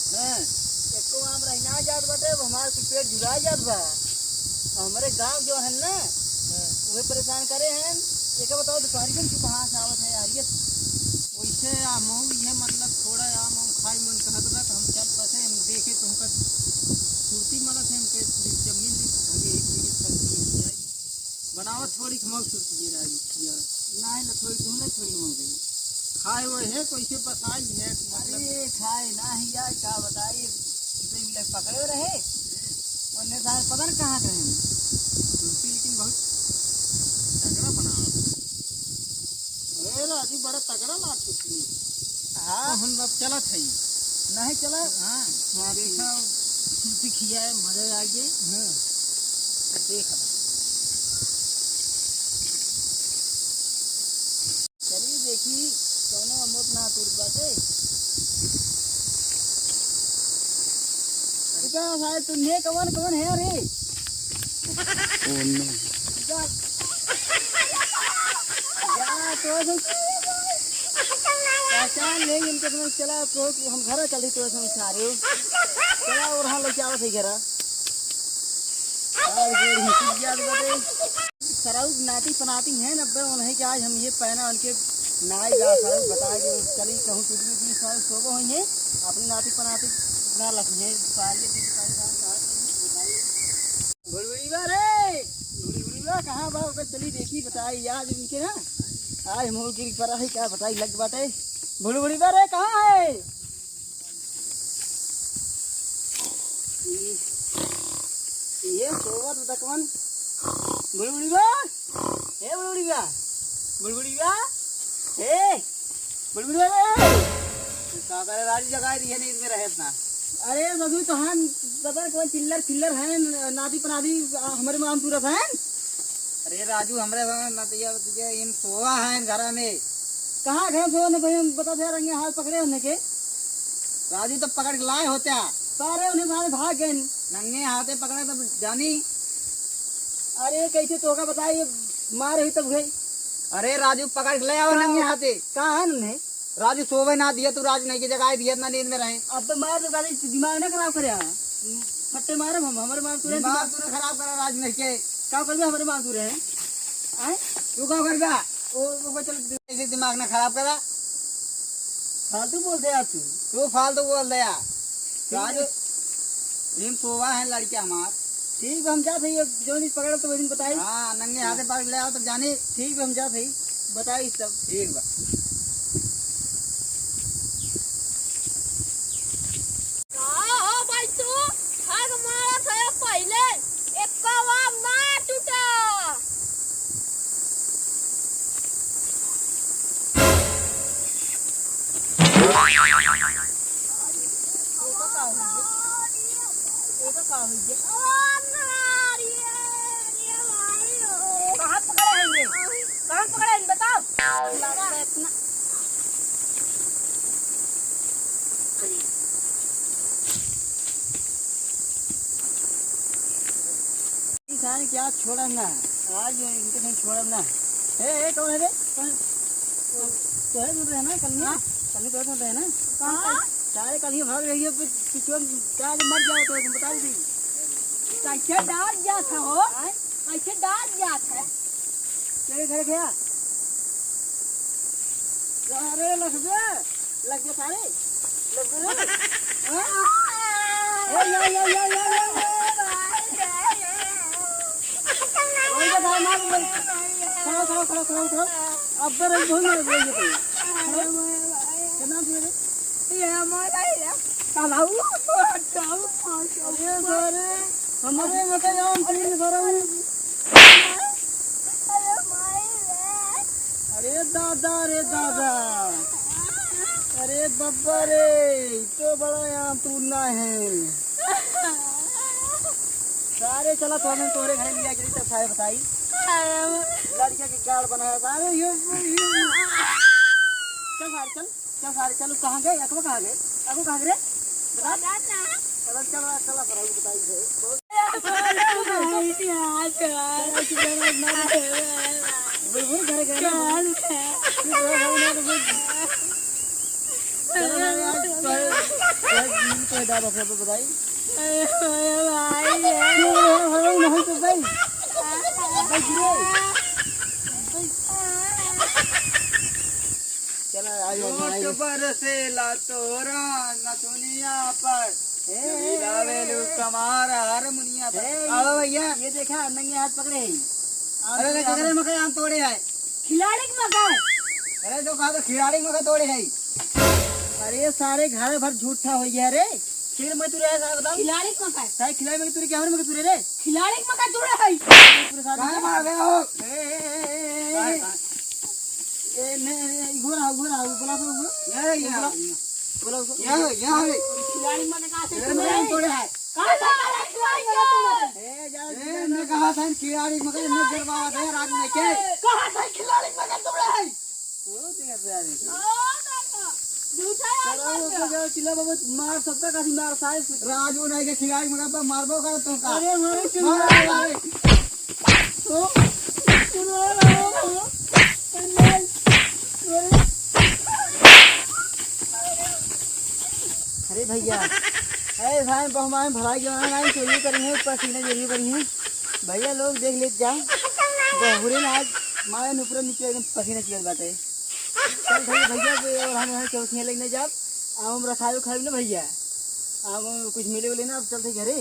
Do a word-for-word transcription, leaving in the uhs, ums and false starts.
हाँ। एको आम रही ना जात बाटे, अब हमार कुल पेट जुड़ा जात बा। हमरे गाँव जो है ना, हाँ। उहे परेशान करे हैं। एका बताओ, दुपहरियन तू कहाँ से आवत है यार? ये वैसे आमहू ये, मतलब, थोड़ा आम, आम खाए मन कहत बा, तो हम चल बसे, हम देखे तो हमका सुरती मलत है, हमके जमीन भी, हम एक मिनट तक नहीं आई। बनावत थोड़ी खमौ सुरती गिरा दिया। नहीं, ना थोड़ी, तू नहीं थोड़ी खमौ गई। खाए वो है, कैसे बताई है, मतलब। अरे, खाए ना ही यार, का बताई, इसे भी लग पकड़े रहे, उन्हें सारे पता न कहाँ गए हैं। सुरती लेकिन बहुत तगड़ा बनावत। ए राजू, बड़ा तगड़ा लात होती है। हाँ। तो हम अब चलत हई। नहीं चला? हाँ। हाँ, देखा, सुरती खिया है, मजा आ गए। हाँ। तो देख अब। चली देखी, कौनो अमोट ना टूट बाटे। इधर सारे तुम्हें कवन कवन है रे? Oh no। जा, जा, तो ऐसे पहचान लेंगे इनके, समझ चला, तो हम घर चल रही, तो ऐसे सारे चला और हम लोग क्या होते घरा। और ये हिंदी याद बाटे। सरऊ नाती पनाती हैं न, अब्बे उन्हें के आज हम ये पहना उनके नाई जा सरऊ बता के चली कहूँ टूट गई सरऊ सोबो हुई है, अपनी नाती पनाती ना लखी है, सारी ये सारी सारी सारी। बुलबुलिया रे, बुलबुलिया कहाँ बा? ओके चली देखी, बताई आज उनके ना, आज हम गिरी पर है, क्या बताई लग बाटे। बुलबुलिया रे, कहाँ है? ई, ये सोवत दकवन। बुलबुलिया, ए बुलबुलिया, बुलबुलिया, ए बुलबुलिया रे। का करे राजू, जगाए दिए नींद में रहे इतना। अरे बबू, तो हम पता कोई चिल्लर फिल्लर हैं, नादी पनादी, आ, हमरे माँ तुरत हैं। अरे राजू, हमरे संग नतिया तुझे इन सोवा हैं घरा में। कहाँ गए सोवा ने भाई, हम बता दे रंगे हाथ पकड़े होने के। राजू तो पकड़ के लाए होते हैं। सारे उन्हें सारे भाग गए। नंगे हाथे पकड़े तब जानी। अरे कैसे तोका बताई, मार हुई तब गई। अरे राजू पकड़ के ले आओ नंगे हाथे। कहाँ है उन्हें? राजू सोवे ना दिया तू, राजू नहीं की जगह दिया, इतना नींद में रहे। अब तो मार तो गाली, दिमाग ना खराब करे। फट्टे मारे हम, हमारे मार तुरंत दिमाग तूने खराब करा राजू नहीं के। का करबे हमारे मार तुरंत? आए? तू का करबा? ओ, ओ, चल, ऐसे दिमाग ना खराब करा। फालतू बोल दे यार तू। तू फालतू बोल दे यार। ठीक है। राजू, इन सोवा है लड़के हमार। ठीक बा, हम जात हई, जौन चीज पकड़ब तो वही दिन बताई। हाँ, नंगे हाथे पकड़ ले आओ तब जानी। ठीक बा, हम जात हई, बताई सब। ठीक बा। का हो भाई तू? भाग मारत है पहिले, एकवा ना टूटा। एका का हो गया? एका का हो गया? कहाँ पकड़े हैं ये? कहाँ पकड़े हैं, बताओ। इतना इंसान क्या छोड़ब ना, आज इनके नहीं छोड़ब ना। ए, ए, कौन है रे? कौन? तो है सुन रहे हैं ना, कल ना? हाँ? कल तो सुन रहे हैं ना? कौन? हाँ? सारे कल ही भाग रही है, फिर पिछुआ क्या मर जाओ तो तुम बता दी। कैसे डर गया था हो? आय? कैसे डर गया था? तेरे घर गया? अरे लग गया। लग गया सारे? लग गया रे? हाँ? ओ, या, या, या। ओए, ये भाई, मार, मार। खड़ा, खड़ा, खड़ा, खड़ा, खड़ा। अब तो रही, बहुत मार, बहुत मार। खड़ा। कितना दे रे? ये हमारा ही है। काला वो। अरे, सारे, हमारे मतलब यहाँ तीन सारा अरे माई रे। अरे दादा रे दादा। अरे बब्बा रे, ई तो बड़ा आम तूरना है। सारे चला तो हमें तोरे घर लिया के तब सारे बताई। लड़किया के गाड़ बनाया था। अरे यो, यो। चल सारे चल। चल सारे, चल, कहाँ गए? अकबा कहाँ गए? अकबा कहाँ गए? बता। पता ना। चल, चल, चल, चल, बताई दे। बहुत बुलबुल घर गए ना? चल, चल, चल, चल। भाई, मिल के डाल अपना तो बताई। अरे भाई, अरे भाई, नहीं तो भाई। भाई, गिरे। चला, आ जाओ, आ जाओ। बरसेला तोरा नथुनिया पर। ए, ए, ए, ए, कमार हारमोनिया पर। ए, आओ भैया। ये देखा, नंगे हाथ पकड़े हैं। अरे, अरे, केकरे मकई आम तोड़े है? खिलाड़ी के मकई। अरे, तो कहा तो खिलाड़ी के मकई तोड़े है। अरे, सारे घर भर झूठा हो गया रे। केकरे मकई तोड़े है, सारे बताओ। खिलाड़ी के मकई। सारे खिलाड़ी मकई तोड़े, क्या हमरे मकई तोड़े रे? खिलाड़ी के मकई तोड़े है। पूरे सारे काहे मार रहे हो? ए, ए, ए, ए, ए, ए। काहे, काहे? ए, ने, ए, ए, इघोर आ, इघोर आ, बोला, बोला, बोला। ये, ये, बोला, ये। बोला उसको। ये, ये, ये। खिलाड़ी मकई कहाँ से इधर तोड़े में है? तोड़े है। कहाँ से तोड़े खिलाड़ी मकई तोड़े? ए, जा, ए, मैं कहा था खिलाड़ी मकई, मैं डरवावा था रात में के। कहाँ से खिलाड़ी मकई तोड़े है? वो तो कैसे आ रही है? ओ, देखो। झूठा यार चलो, मत वो तो करो। जाओ, चिल्ला बाबा, मार सबका काफी मार साइज। राजू नहीं के खिलाड़ी मकई पर मारबो कर तो का। अरे, मारो, मारो, मारो। अरे भैया, अरे भाई, बहु माई भलाई के मारे नाहीं चोरी करी है, ऊपर सीने चोरी करी है। भैया लोग देख लेत जाओ, बहुरे ना आज मारे ऊपर नीचे एकदम पसीना चुअत बाटे। चल भैया, भैया के और हम यहाँ केहू के लेके नहीं जाब, हम रखायो खाइब ना भैया, हम कुछ मिले उले ना, अब चलते घरे।